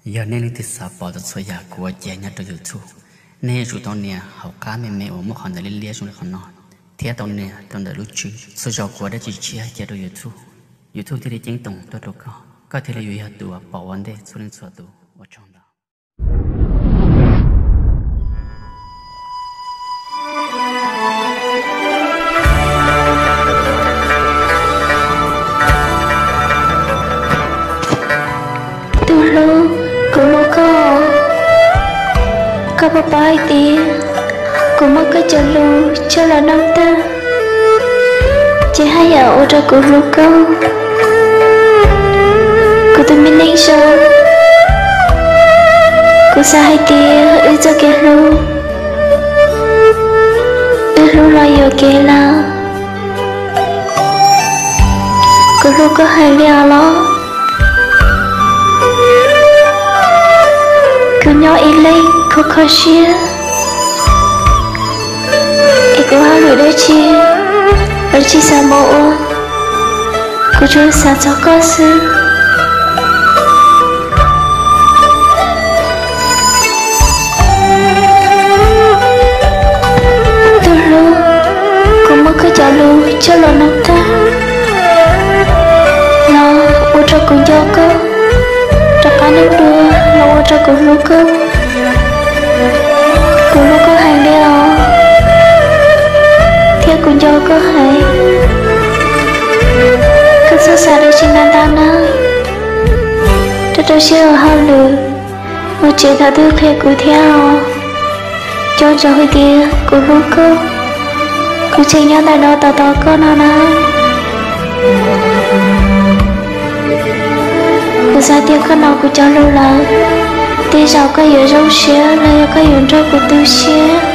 Yog nej leej twg xav pom txhua yam kuv ua cia nyob rau YouTube, nej yuav tsum tau nias hauv qab me me uas muaj qhov ntawv liab liab zoo li qhov no, thiab tau nias rau ntawm lub tswb. Txhua zaus kuv ua dab tsi tshiab cia rau YouTube, YouTube thiaj li ceeb toom tuaj rau koj, koj thiaj li yuav yog tus uas pom ua ntej txhua leej txhua tus. Ua tsaug ntau. Tus hlub, kuv hlub koj. Koj puas paub hais tias kuv muab koj cov lus coj los noog tag, ces haj yam ua rau kuv hlub koj. Kuv tus me neej zoo, kuv xav hais tias wb txoj kev hlub, wb hlub los yuam kev lawm. Kuv hlub koj heev li os los. Kuv nyob ib leeg kho kho siab, es kuv hauj lwm dab tsi los tsis xav mus ua, kuv tsuas xav txog koj xwb. Tus hlub, kuv muab koj cov lus coj los noog tag, los ua rau kuv nco koj, rov qab nug dua los ua rau kuv hlub koj. Kuv hlub koj heev li os, thiab kuv nco koj heev. Koj txhob xav dab tsi ntau ntau nawb, rau rau siab ua hauj lwm, mus tsev thaum twg qhia kuv thiab os. Nco ntsoov hais tias kuv hlub koj, kuv tseem nyob ntawm no tos tos koj no na. Kuv xav tias koj hnov kuv cov lus lawm, tej zaum koj yuav zoo siab los yog koj yuav nrog kuv tu siab.